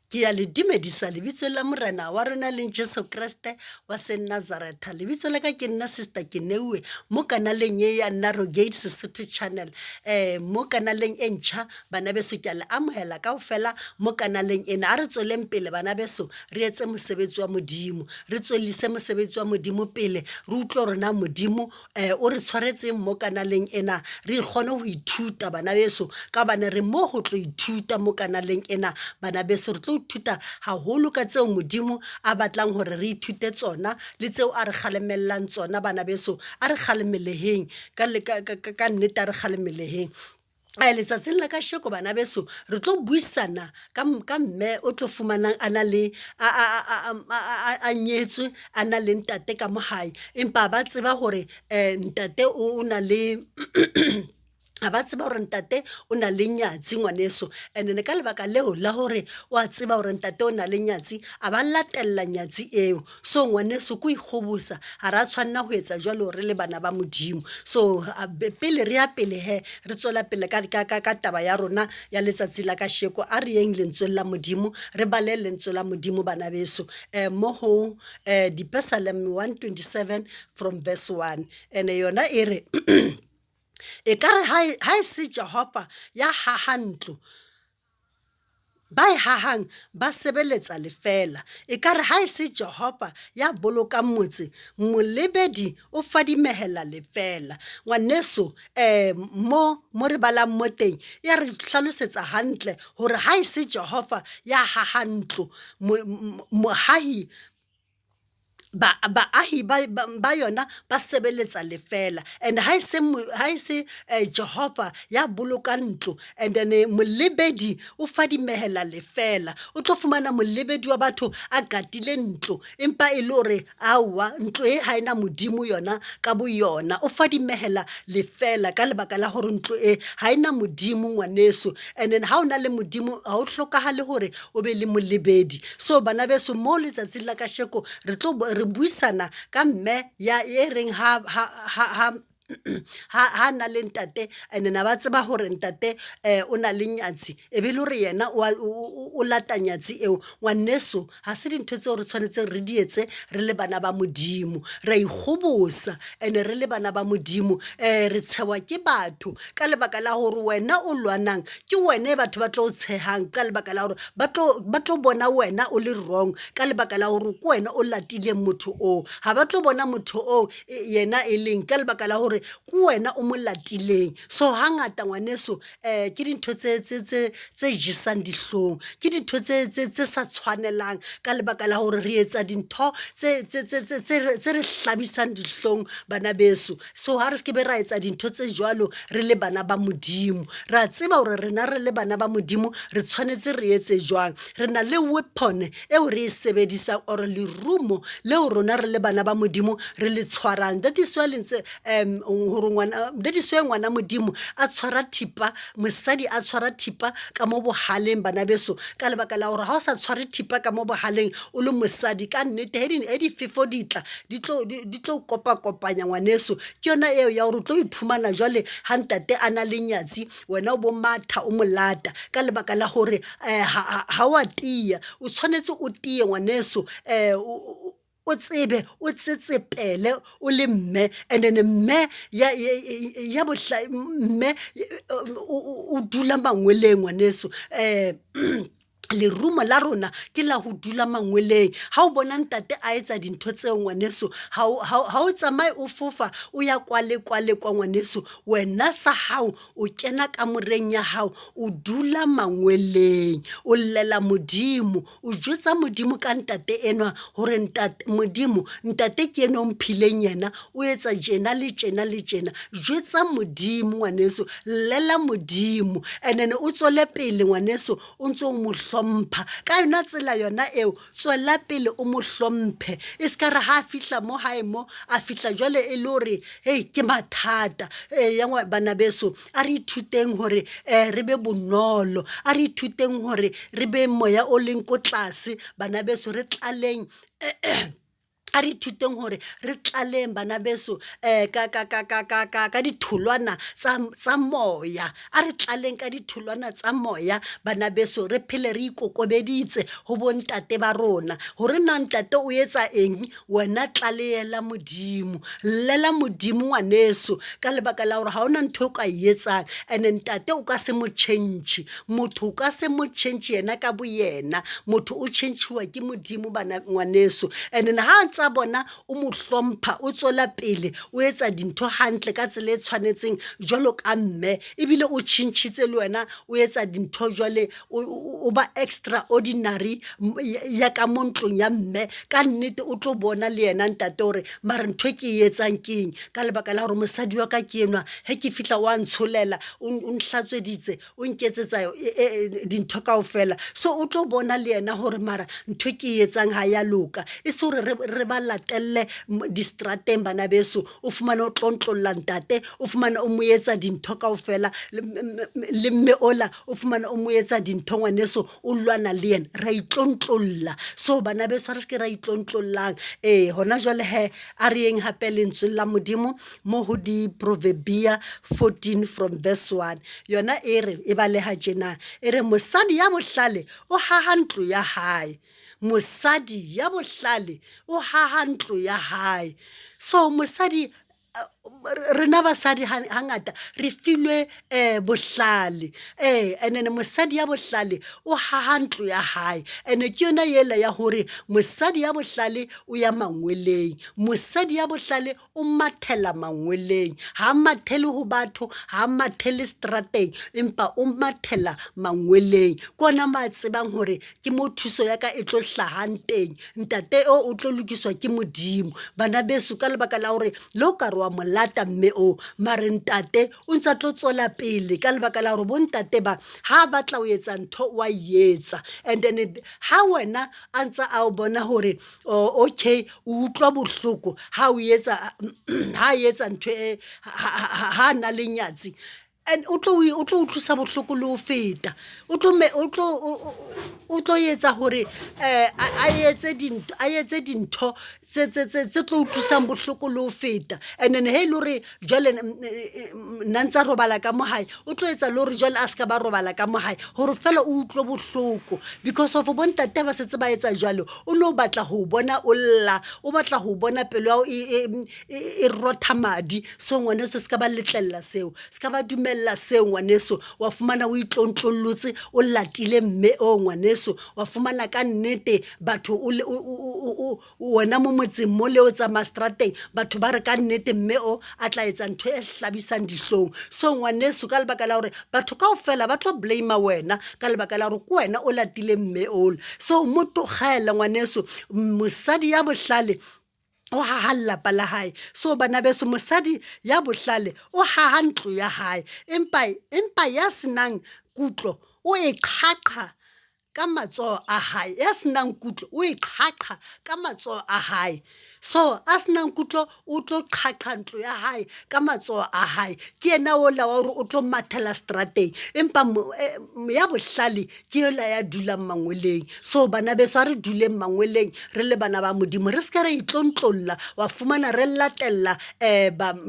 Ke ya le dumedisa lebitsong la Morena wa rona leng Jesu Kreste wa Senazaretha. Lebitso la ka ke nna Sister Keneuwe mo kanaleng e ya Narrow Gate Sesotho Channel. Mo kanaleng e ntjha bana beso ke a le amohela kaofela mo kanaleng ena. A re tsweleng pele bana beso re etse mosebetsi wa Modimo. Re tswellise mosebetsi wa Modimo pele re utlwe hore na Modimo o re tshwaretseng mo kanaleng ena re kgone ho ithuta bana beso ka hobane re mo ho tlo ithuta mo kanaleng ena bana beso re tlo ithuta haholo ka tseo Modimo a batlang hore re ithute tsona le tseo a re kgalemellang tsona bana beso a re kgalemeleheng ka nnete a re kgalemeleheng. Letsatsing la kasheko bana beso re tlo buisana ka ka mme o tlo fumanang a na le a nyetswe a na le ntate ka mo hae, empa ba tseba hore ntate o na le ha ba tseba hore ntate o na le nyatsi ngwaneso. And-e ka lebaka leo la hore wa tseba hore ntate o na le nyatsi, a ba latella nyatsi eo. So ngwaneso ko ikgobosa ga ra tshwanela ho etsa jwalo re le bana ba Modimo. So pele re ya pele he re tswela pele ka taba ya rona ya letsatsi la kasheko, a re yeng lentsweng la Modimo, re bale lentswe la Modimo bana beso. Mo ho Dipesalem 127 from verse 1 ene yona e re ekare ha e se Jehova ya hahang ntlo, Ba e hahang ba sebeletsa lefeela. Ekare ha e se Jehova ya bolokang motse, molebedi o fadimehela lefeela. Ngwaneso, mo mo re balang mo teng, ya re hlalosetsa hantle hore ha e se Jehova ya hahang ntlo, mohahi baahi ba yona ba sebeletsa lefeela. And ha e se ha e se Jehova ya bolokang ntlo, and then molebedi o fadimehela lefeela. O tlo fumana molebedi wa batho a katile ntlo, empa e le hore aowa ntlo e ha ena Modimo yona ka bo yona. O fadimehela lefeela ka lebaka la hore ntlo e ha ena Modimo ngwaneso. And then ha o na le Modimo ha o hlokahale hore o be le molebedi. So bana beso mo letsatsing la kasheko re tlo re buisana ka mme ya e reng ha ha ha ha ha ha na le ntate and na ba tseba hore ntate o na le nyatsi e be le hore yena o lata nyatsi eo. Ngwaneso ha se dintho tseo re tshwanetseng re di etse re le bana ba Modimo. Re a ikgobosa and re le bana ba Modimo re tshewa ke batho ka lebaka la hore wena o lwanang ke wena e batho ba tlo o tshehang ka lebaka la hore ba tlo ba tlo bona wena o le wrong ka lebaka la hore ke wena o latileng motho oo. Ha ba tlo bona motho oo yena e leng ka lebaka la hore ke wena o mo latileng. So hangata ngwaneso ke dintho tse tse tse tse jesang dihlong, ke dintho tse tse tse sa tshwanelang ka lebaka la hore re etsa dintho tse tse tse tse tse re hlabisang dihlong bana beso. So ha re se ke be ra etsa dintho tse jwalo re le bana ba Modimo. Re a tseba hore rena re le bana ba Modimo re tshwanetse re etse jwang. Re na le weapon eo re e sebedisang or lerumo leo rona re le bana ba Modimo re le tshwarang. That is why lentswe hore ngwana, that is why ngwana Modimo a tshwara thipa, mosadi a tshwara thipa ka mo bohaleng bana beso, ka lebaka la hore ha o sa tshware thipa ka mo bohaleng o le mosadi, ka nnete he difefo di tla di tlo di tlo kopa-kopanya ngwaneso. Ke yona eo ya hore o tlo iphumana jwale ha ntate a na le nyatsi, wena o bo matha o mo lata ka lebaka la hore ha wa tiya. O tshwanetse o tiye ngwaneso, o tsebe o tsetsepele o le mme, and then mme ya ya mme o dula mangweleng ngwaneso. Lerumo la rona ke la ho dula mangweleng. Ha o bona ntate a etsa dintho tseo ngwaneso, ha o tsamaye o fofa o ya kwa le kwa le kwa ngwaneso. Wena sa hao o kena kamoreng ya hao, o dula mangweleng, o llela Modimo, o jwetsa Modimo ka ntate enwa hore ntate Modimo, ntate ke enwa o mphileng yena, o etsa tjena le tjena le tjena. Jwetsa Modimo ngwaneso, llela Modimo and then o tswele pele ngwaneso o ntso o mo hlompha. Ka yona tsela yona eo, tswela pele o mo hlomphe. E se ka re ha a fihla mo hae mo, a fihla jwale e le hore hei ke mathata. Eya bana beso, a re ithuteng hore re be bonolo, a re ithuteng hore re be moya o leng ko tlase bana beso, re tlaleng. A re ithuteng hore re tlaleng bana beso ka ditholwana tsa moya. A re tlaleng ka ditholwana tsa moya bana beso, re phele re ikokobeditse ho bontate ba rona. Hore na ntate o etsa eng, wena tlalehela Modimo, llela Modimo ngwaneso ka lebaka la hore ha hona ntho eo ka e etsang. Ene ntate o ka se mo tjhentjhe, motho o ka se mo tjhentjhe yena ka bo yena. Motho o tjhentjhuwa ke Modimo bana ngwaneso. And then ha ntsa bona o mo hlompha, o tswela pele o etsa dintho hantle ka tsela e tshwanetseng jwalo ka mme, ebile o tjhentjhitse le wena o etsa dintho jwale o ba extra ordinary ya ka mo ntlong ya mme. Ka nnete o tlo bona le yena ntate hore mare ntho e ke e etsang keng, ka lebaka la hore mosadi wa ka ke enwa he ke fihla wa ntsholela, o nhlatsweditse, o nketsetsa dintho kaofela. So o tlo bona le yena hore mara ntho e ke e etsang ha ya loka. E se hore re ba latelle distrateng bana beso, o fumane o tlontlolla ntate, o fumane o mo etsa dintho kaofela le mme ola o fumane o mo etsa dintho ngwaneso, o lwana le yena. Ra itlontlolla. So bana beso, ha re se ke ra itlontlollang. Ee, hona jwale hee a re yeng hape lentsweng la Modimo mo ho Diproverbia 14 from verse 1. Yona e re, e baleha tjena, e re mosadi ya bohlale o haha ntlo ya hae. Mosadi ya bohlale o haha ntlo ya hae. So mosadi, rena basadi hangata re filwe bohlale. Ee, and then mosadi ya bohlale o haha ntlo ya hae. Ene ke yona ela ya hore mosadi ya bohlale o ya mangweleng. Mosadi ya bohlale o mathela mangweleng, ha a mathele ho batho, ha a mathele seterateng, empa o mathela mangweleng. Ke ona mo a tsebang hore ke mo thuso ya ka e tlo hlahang teng. Ntate eo o tlo lokiswa ke Modimo. Bana beso, ka lebaka la hore le o ka re wa mo lata mme oo, mare ntate o ntsa tlo tswela pele ka lebaka la hore bo ntate ba ha batla ho etsa ntho wa e etsa. And then ha wena a ntsa a o bona hore okay o utlwa bohloko ha o etsa, ha etsa ntho e ha na le nyatsi, and o tlo o tlo utlwisa bohloko le ho feta. O tlo o tlo o tlo etsa hore a etse dintho, a etse dintho tse tlo utlwisang bohloko le ho feta. And then he e le hore jwale nna ntsa robala ka mo hae, o tlo etsa le hore jwale a se ka ba robala ka mo hae, hore feela o utlwe bohloko. Because of bo ntate ba setse ba etsa jwalo, o no batla ho bona o lla, o batla ho bona pelo ya hao e rotha madi. So ngwaneso, se ka ba letlella seo, se ka ba dumella seo ngwaneso. Wa fumana o itlontlollotse, o latile mme o ngwaneso, wa fumana ka nnete batho o wena mo motseng mo le o tsamaya strateng, batho ba re ka nnete mme o a tla etsa ntho e hlabisang dihlong. So ngwaneso, ka lebaka la hore batho kaofela ba tlo blame wena ka lebaka la hore ke wena o latile mme ola. So mo tlogele ngwaneso, mosadi ya bohlale o haha lelapa la hae. So bana beso, mosadi ya bohlale o haha ntlo ya hae, empa ya senang kutlo o e qhaqha ka matsoho a hae. Ya senang kutlo o e qhaqha ka matsoho a hae. So a senang kutlo o tlo qhaqha ntlo ya hae ka matsoho a hae. Ke yena ola wa hore o tlo mathela seterateng, empa ya bohlale ke ela ya dulang mangweleng. So bana beso, a re duleng mangweleng re le bana ba Modimo, re se ke ra itlontlolla, wa fumana re latella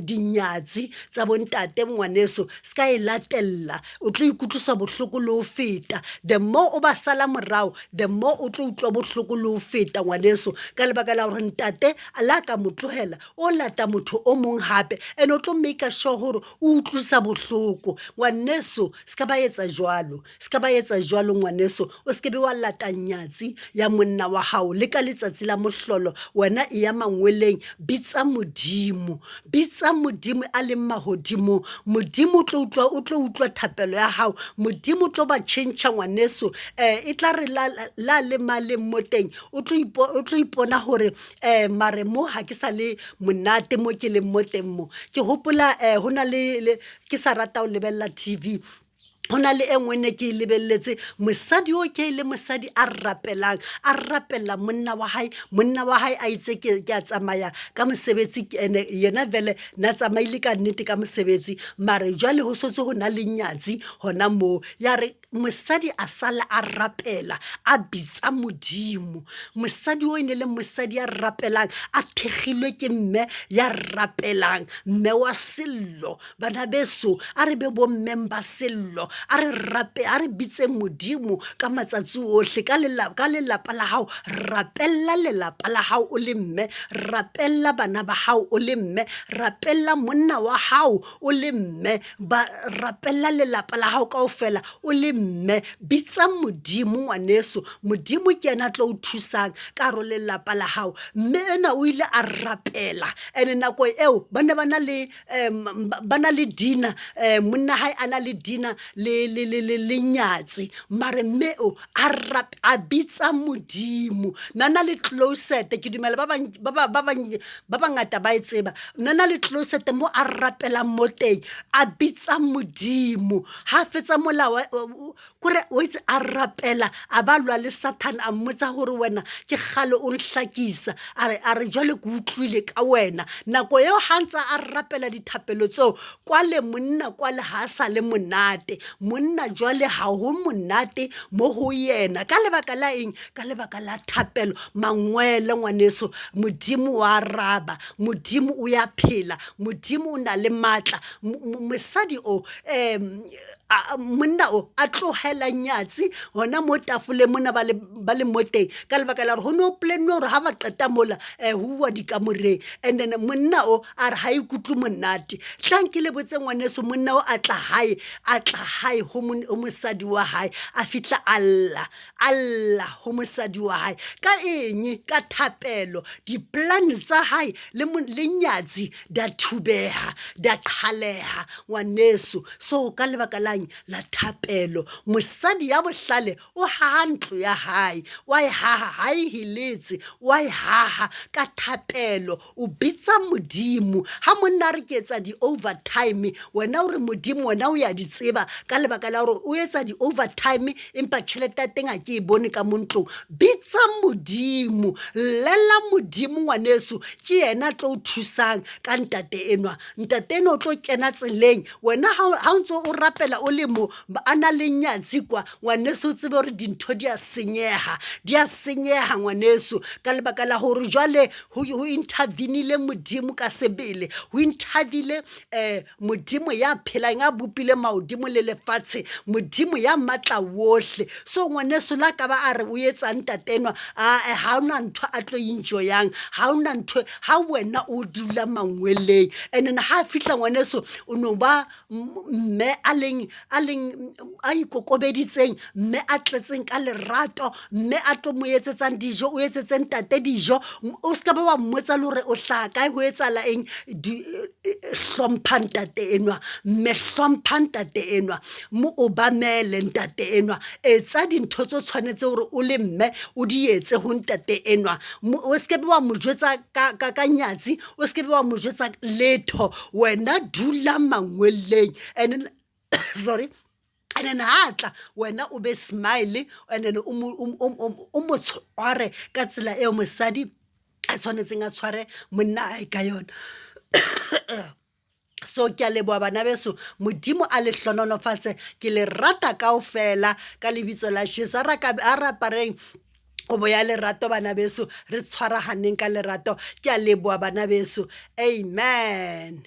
dinyatsi tsa bontate. Ngwaneso, se ka e latella, o tlo ikutlwisa bohloko le ho feta. The more o ba sala morao, the more o tlo utlwa bohloko le ho feta ngwaneso, ka lebaka la hore ntate la ka mo tlohela, o lata motho o mong hape, and o tlo make sure hore o utlwisa bohloko. Ngwaneso, se ka ba etsa jwalo, se ka ba etsa jwalo ngwaneso. O se ke be wa lata nyatsi ya monna wa hao le ka letsatsi la mohlolo. Wena e ya mangweleng, bitsa Modimo, bitsa Modimo a leng mahodimong. Modimo o tlo utlwa, o tlo utlwa thapelo ya hao. Modimo o tlo ba tjhentjha ngwaneso. E tla re la le maleng mo teng, o tlo o tlo ipona hore mare mo ha ke sa le monate mo ke leng mo teng mo. Ke hopola ho na le, ke sa rata ho lebella TV, ho na le e nngwe ne ke e lebelletse, mosadi o ke le mosadi a rapelang, a rapella monna wa hae. Monna wa hae a itse ke a tsamaya ka mosebetsi, ene yena vele na tsamaile ka nnete ka mosebetsi, mare jwale ho setse ho na le nyatsi hona moo. Ya re Mosadi a sala a rapela, a bitsa Modimo. Mosadi o e ne le mosadi ya rapelang, a thekgilwe ke mme ya rapelang, mme wa sello. Bana beso, a re be bommeng ba sello, a re rape, a re bitseng Modimo ka matsatsi ohle. Ka ka lelapa la hao, rapella lelapa la hao o le mme, rapella bana ba hao o le mme, rapella monna wa hao o le mme, ba rapella lelapa la hao kaofela o le mme. Bitsa Modimo ngwaneso, Modimo ke yena a tlo o thusang ka hare ho lelapa la hao. Mme ena o ile a rapela, ene nako eo ba ne ba na le ba na le dinner, monna hae a na le dinner le nyatsi. Mare mme o a a bitsa Modimo. Na na le closet, ke dumela ba bang ba bangata ba e tseba. Na na le closet mo a rapelang mo teng, a bitsa Modimo. Ha fetsa molao kore o itse a rapela, a ba lwa le Satan, a mmotsa gore wena ke kgale o nhlakisa, a re a re jwale ke utlwile ka wena. Nako eo ha ntse a rapela dithapelo tseo, kwale monna kwale ha a sa le monate, monna jwale ha ho monate mo ho yena. Ka lebaka la eng? Ka lebaka la thapelo. Mangwele ngwaneso, Modimo wa araba, Modimo o ya phela, Modimo o na le matla. Mosadi o monna o a tlohela nyatsi hona mo tafoleng mona ba le mo teng, ka lebaka la gore go ne go planne gore ga ba qeta mola go uwa dikamoreng. And then monna o a re ga ikutlwe monate. Tlang ke le botse ngwaneso, monna o a tla hae, a tla hae ho mosadi wa hae, a fihla a lla, a lla ho mosadi wa hae. Ka eng? Ka thapelo. Di-plan tsa hae le nyatsi da thubeha, da qhaleha ngwaneso. So ka lebaka lang? La thapelo. Mosadi ya bohlale o haha ntlo ya hae, wa e haha, ha e heletse, wa e haha ka thapelo. O bitsa Modimo. Ha monna a re ke etsa di-overtime, wena o re Modimo wena o ya di tseba, ka lebaka la gore o etsa di-overtime empa tšhelete ya teng ha ke e bone ka mo ntlong. Bitsa Modimo, llela Modimo ngwaneso, ke yena a tlo o thusang ka ntate enwa. Ntate enwa o tlo kena tseleng, wena ha o ntso o rapela o le mo, a na le nyatsi kwa, ngwaneso o tsebe gore dintho di a senyeha, di a senyeha ngwaneso, ka lebaka la gore jwale ho intervene-ile Modimo ka sebele, ho intervene Modimo ya phelang, ya bopile mahodimo le lefatshe, Modimo ya matla wohle. So ngwaneso la ka ba a re o etsang ntate enwa, ae ha ona ntho a tlo enjoyang, ha ona ntho ha wena o dula mangweleng. And then ha fihla ngwaneso o no ba mme a leng a leng a ikokobeditseng, mme a tletseng ka lerato, mme a tlo mo etsetsang dijo, o etsetse ntate dijo. O ska ba wa mmotsa le hore o hlaha kae, ho etsahala eng. Hlompha ntate enwa, mme hlompha ntate enwa, mo obamele ntate enwa. Etsa dintho tse tshwanetse hore o le mme o di etse ho ntate enwa. O ska be wa mo jwetsa ka nyatsi, o se ke be wa mo jwetsa letho. Wena dula mangweleng and then sorry, and then ha tla wena o be smile, and then o mo tshware ka tsela eo mosadi a tshwanetseng a tshware monna ae ka yona. So ke a leboha bana beso, Modimo a le hlonolofatse, ke le rata kaofela ka lebitso la Jesu. A re apareng kobo ya lerato bana beso, re tshwarahaneng ka lerato. Ke a leboha bana beso, amen.